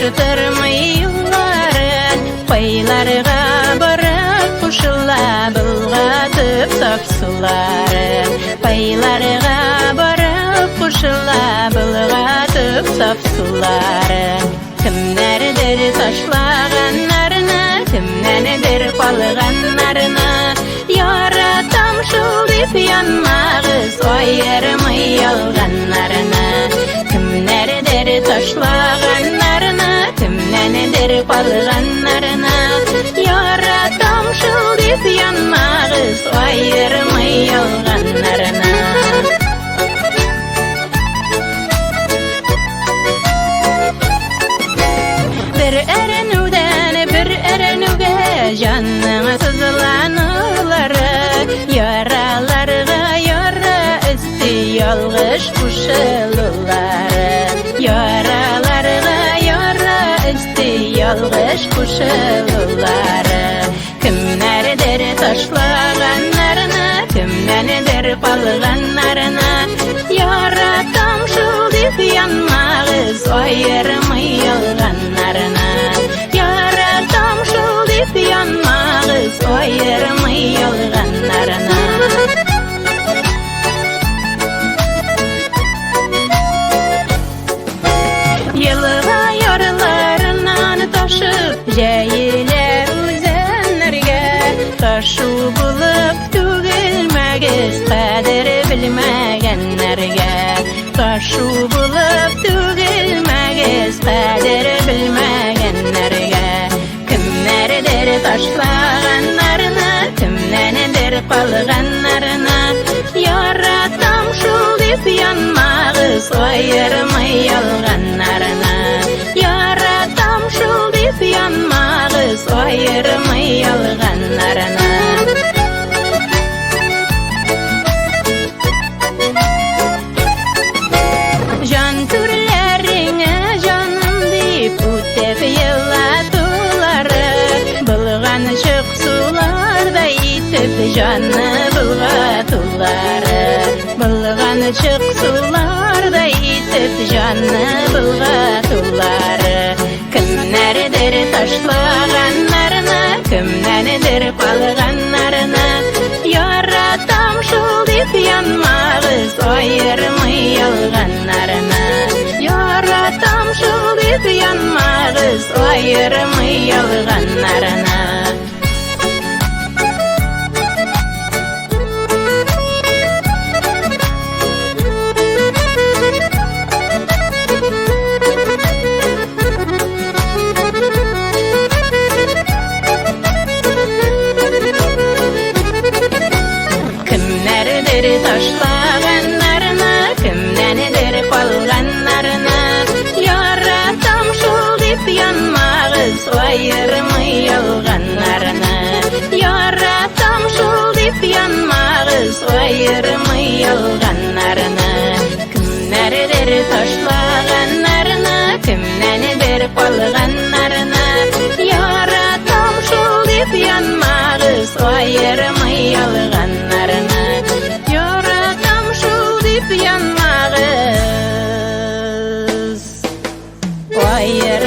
Алыштырмый юлларын, кайларга барып кушыла болгатып саф суларын. Кайларга барып кушыла болгатып саф суларын. Кемнәрдер ташлаганнарны, кемнәндер калганнарны. Яратам шул дип янмагыз, аермый ялганнарны. Кемнәрдер ташлаганнарны, кемнәндер калганнарны. Яратам шул дип янмагыз, аермый ялганнарны. Бер әрәнүдән бер әрәнүгә җанның сызланулары, яраларга яра өсти ялгыш кушылулары. Яраларга яра өсти ялгыш кушылулары. Кемнәрдер ташлаганнарны, кемнәндер калганнарны. Яратам шул дип янмагыз, аермый ялганнарны. Яратам шул дип янмагыз, аермый ялганнарны. Елга ярларыннан ташып, җәелә үзәннәргә. Ташу булып түгелмәгез, кадер белмәгәннәргә. Ташу булып түгелмәгез, кадер белмәгәннәргә. Кемнәрдер ташлаганнарны, кемнәндер калганнарны. Яратам шул дип янмагыз, аермый ялганнарны. Яратам шул дип янмагыз, аермый ялганнарны. Җан түрләреңә җаным дип үтеп елатулары, болганчык сулардай итеп җанны болгатулары. Болганчык сулардай итеп җанны болгатулары. Кемнәрдер ташлаганнарны, кемнәндер калганнарны. Яратам шул дип янмагыз, аермый ялганнарны. Яратам шул дип янмагыз, аермый ялганнарны. Кемнәрдер ташлаганнарны, кемнәндер калганнарны. Яратам шул дип янмагыз, аермый ялганнарны. Яратам шул дип янмагыз, аермый ялганнарны. Кемнәрдер ташлаганнарны, кемнәндер калганнарны. Яратам шул дип янмагыз, аермый ялганнарны. Яратам шул дип янмагыз, аермый.